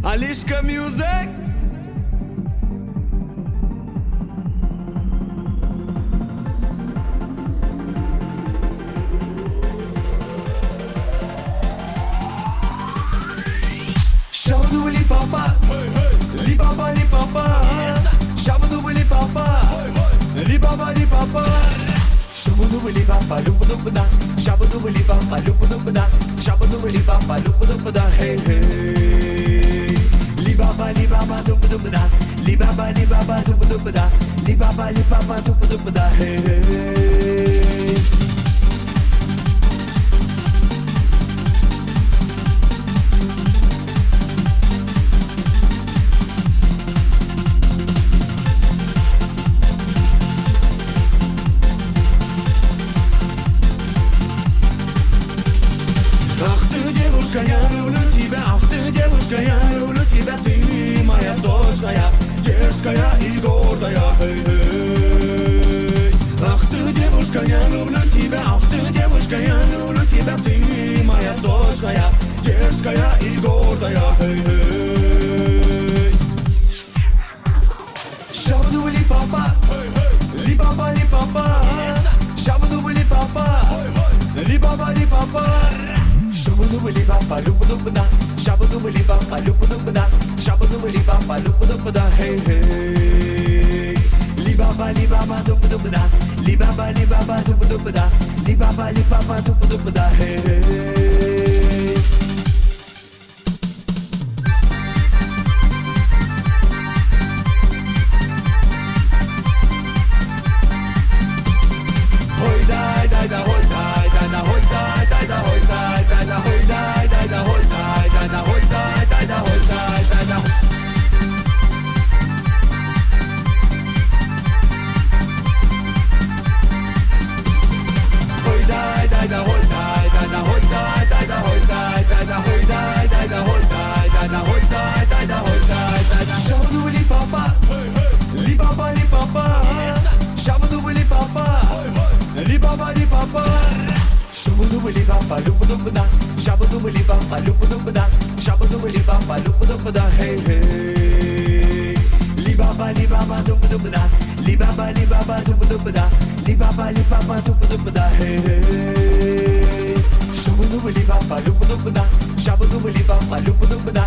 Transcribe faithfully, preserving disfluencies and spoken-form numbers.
Alishka Music. Shabadubali papa, li baba li papa. Shabadubali papa, li baba li papa. Shabadubali papa, lupa lupa da. Shabadubali papa, lupa lupa da. Shabadubali papa, lupa lupa da. Hey, hey. Li baba, li baba, dupa dupa da. Li baba, li baba, dupa dupa da. Li baba, li baba, dupa dupa da. Hey, hey. Ах ты, девушка, я люблю тебя. Ах ты, девушка, я люблю тебя. Ты моя сочная, дерзкая и гордая. Эй, эй. Ах ты, девушка, я люблю тебя. Ах ты, девушка, я люблю тебя. Ты моя сочная, дерзкая и гордая. Эй, эй. Shabadubali papa, li baba li papa. Shabadubali papa, li baba li papa. Shabadubali papa, lupa lupa da. Shabadubali papa, lupa lupa da. Shabadubali papa, lupa lupa da. Hey, hey. Li baba, li baba, dupa dupa da. Li baba, li baba, dupa dupa da. Li baba, li baba, dupa dupa da. Hey, hey. Shabadubali papa, li baba li papa. Shabadubali papa, li baba li papa. Shabadubali papa, lupa lupa da. Shabadubali papa, lupa lupa da. Shabadubali papa, lupa lupa da. Hey, hey. Li baba, li baba, dupa dupa da. Li baba, li baba, dupa dupa da. Li baba, li baba, dupa dupa da. Hey, hey. Shabadubali papa, lupa lupa da. Shabadubali papa, lupa lupa da.